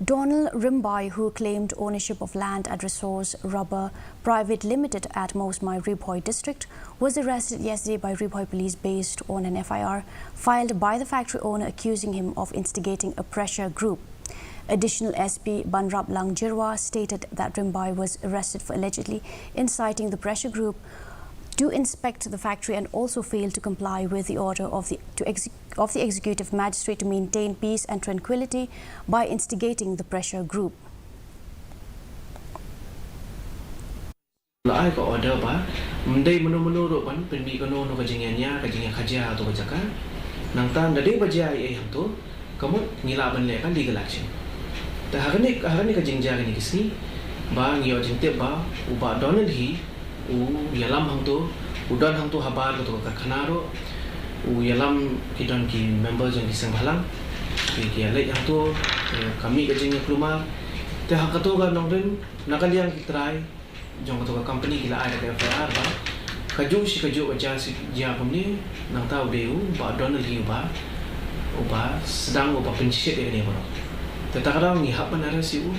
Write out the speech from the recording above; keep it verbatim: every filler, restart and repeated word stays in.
Donald Rimbai, who claimed ownership of land at Resource Rubber Private Limited at Mawsmai, Ri Bhoi District, was arrested yesterday by Ri Bhoi Police based on an F I R filed by the factory owner accusing him of instigating a pressure group. Additional S P Banraplang Jyrwa stated that Rimbai was arrested for allegedly inciting the pressure group to inspect the factory and also failed to comply with the order of the, to exec-, of the executive magistrate to maintain peace and tranquility by instigating the pressure group. La ai ka order ba ym dei mano mano ruh ban pynmih kano kano ka jingïania, ka jingïakajia ha kato ka jaka. Nangta lada dei ba jia ei ei hangto, ka mut ngi lah ban leh ka legal action. Te ha kane, ha kane ka jingjia kane ka sngi ba ngi ïoh jingtip ba u Bah Donald hi u ïalam hangto, u don hangto habar kato ka karkhana ruh, u ïalam, ki don ki member jong ki seng bhalang, ki, ki ïaleit hangto, eh, ka mih ka jingïakulmar. Te ha kato ka nongrim, na ka liang ki trai jong kato ka company ki la ai da ka F I R ba kajuh shi kajuh ka jia shi jia kumne, nangta u dei u Bah Donald hi uba, uba sdang, uba pynshit ïa kane baroh. Te ta ka daw ngi hap ban arrest ïa u.